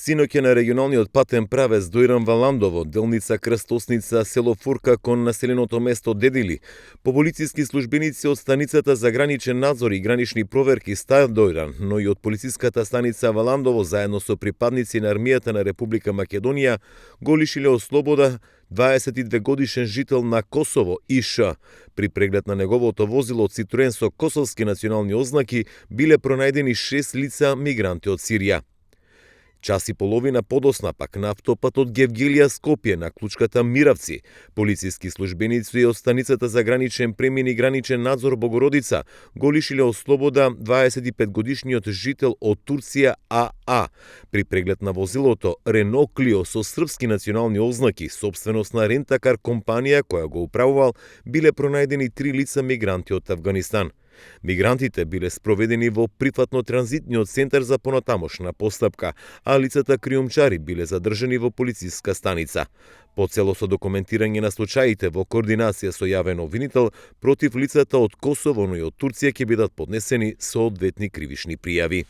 Синоќа на регионалниот патен правец Дојран Валандово, делница Крстосница, село Фурка кон населеното место Дедили, по полициски службеници од станицата за граничен надзор и гранични проверки стај Дојран, но и од полициската станица Валандово заедно со припадници на армијата на Република Македонија го лишиле од слобода 22 годишен жител на Косово, ИШ. При преглед на неговото возило Citroen со косовски национални ознаки биле пронајдени 6 лица мигранти од Сирија. Час и половина подосна пак на автопат од Гевгелија Скопје на клучката Миравци, полициски службеници од станицата за граничен премин и граничен надзор Богородица го лишиле од слобода 25 годишниот жител од Турција АА. При преглед на возилото Рено Клио со српски национални ознаки, собственост на рентакар компанија која го управувал, биле пронајдени 3 лица мигранти од Авганистан. Мигрантите биле спроведени во прифатно-транзитниот центар за понатамошна постапка, а лицата криумчари биле задржани во полициска станица. По цело со документирање на случаите во координација со јавен обвинител против лицата од Косово, но и од Турција ќе бидат поднесени соодветни кривични пријави.